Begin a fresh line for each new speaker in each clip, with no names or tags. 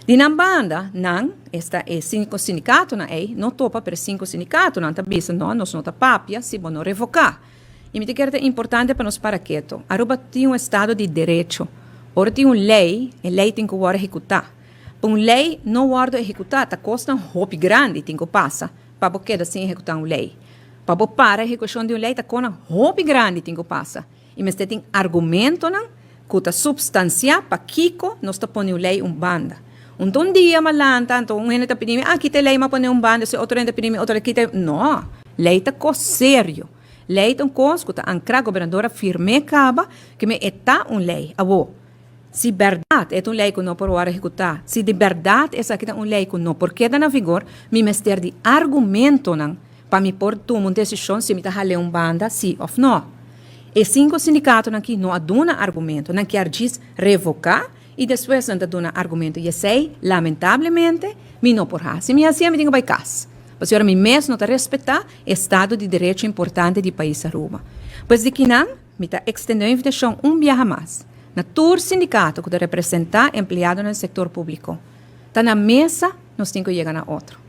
Di nan banda, nan, esta e cinco sindicatonan ey, no topa pero e cinco sindicatonan ta bisa no, nos no ta papia si bo no revoca. Y mi ta kere ta importante pa nos para keto. Aruba tin un estado di derecho. Ora tin un ley, e ley tin cu worde ehecuta. Pa un ley no worde ehecuta ta cosnan hopi grandi tin cu pasa pa bo keda sin ehecuta un ley. Pa bo para ehecucion di un ley ta conan hopi grandi tin cu pasa. Y mester tin argumentonan cu ta substancia pakico nos ta pone un ley un banda. Unto un dia m'a lanta, anto un hende ta pidi mi, ah, kita e ley m'a pone un banda, si otro hende ta pidi mi otro ley, kita e. No! Ley ta cos serio. Ley ta un cos cu ta ancra, gobernador a firm'é caba, cu me e ta un ley. Awo, si berdad e ta un ley cu no por worde ehecuta, si di berdad esaki ta un ley cu no por keda na vigor, mi mester di argumentonan pa mi por tuma un desishon si mi ta hal'é un banda si òf nò. E sinku sindikatonan aki no a duna argumento, nan kier djis revoká i despues nan ta duna argumento i esei lamentablemente mi no por hasi. Mi hasié mi tin ku bai kas, pasobra mi mes no ta respetá e estado di derecho importante di pais Aruba. Pues di kinan mi ta ekstendé un invitashon un biaha mas na tur sindikato ku ta representá empleadonan di sektor públiko. Ta na mesa nos tin ku yega na otro.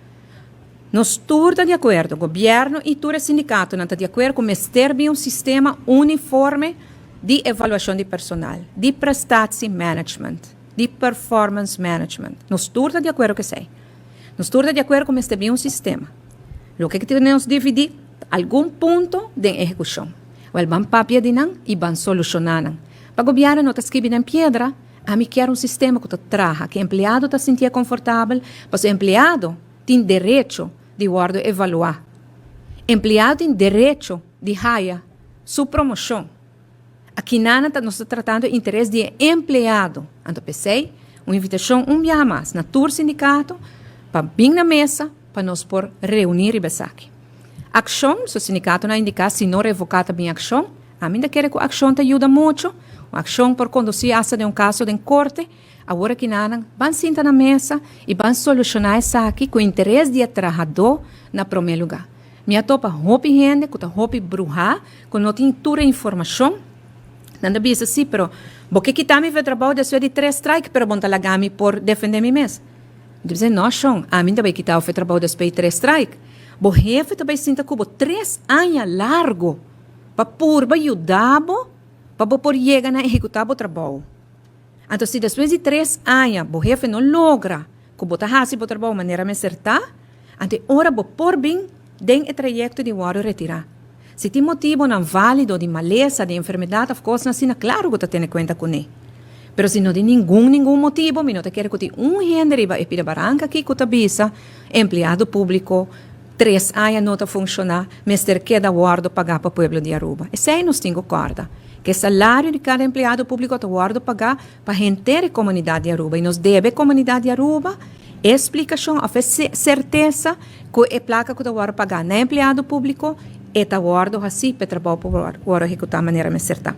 Nos tur ta di akuerdo, gobièrnu i tur e sindikatonan ta di akuerdo ku mester bin un sistema uniforme di evaluashon di personal, di prestatie management, di performance management. Nos tur ta di akuerdo ku esei. Nos tur ta di akuerdo ku mester bin un sistema. Loke ku tin nos dividí ta algun punto den ehekushon. Wèl, ban papia di nan i ban solushoná nan. Pa gobièrnu no ta skibi den piedra, ami kier un sistema ku ta traha, ku empleado ta sintié konfortabel, pasobra empleado tin derecho di wordo evalua. Empleado tin derecho di haya su promocion. Akinana ta nos ta tratando interes di e empleado. Anto p'esey un invitacion un biaha mas na tur sindicato pa bin na mesa pa nos por reuni riba esaki. Accion, su sindicatonan a indica si no revoca ta bin accion. Ami ta kere cu accion ta yuda mucho. Un accion por conduci hasta den un caso den corte. Awor aki nan ban sinta na mesa i ban solushoná esaki ku interes di e trahadó na promé lugá. Mi a topa hopi hende ku ta hopi bruhá, ku no tin tur e informashon. Nan ta bisa, Sí, pero bo ke kita mi for trabou despues di tres strike, pero bo no ta laga mi por defendé mi mes. Mi ta bisa, No, shon, ami no ta bai kita bo for trabou despues di tres strike. Bo hefe ta bai sinta ku bo tres aña largu pa purba yuda bo pa bo por yega na ehekutá bo trabou. Anto si despues di tres aña bo hefe no logra ku bo ta hasi bo trabou manera mester ta, anto e ora bo por bin den e trayekto di wòrdu retirá. Si tin motibonan válido di malesa, di enfermedat òf kosnan asina, klaru ku ta tene kuenta kuné. Pero si no tin ningun ningun motibo, mi no ta kere ku tin un hende riba e pida baranka aki ku ta bisa, empleado públiko tres aña no ta funshoná, mester keda wòrdu pagá pa pueblo di Aruba. Esei nos tin ku kòrda. Ku e salario di kada empleado públiko ta wòrdu pagá pa henter e komunidat di Aruba i nos debe e komunidat di Aruba e splikashon òf e sertesa ku e plaka ku ta wòrdu pagá na e empleado públiko e ta wòrdu hasí pa e trabou por wòrdu ehekutá manera mester ta.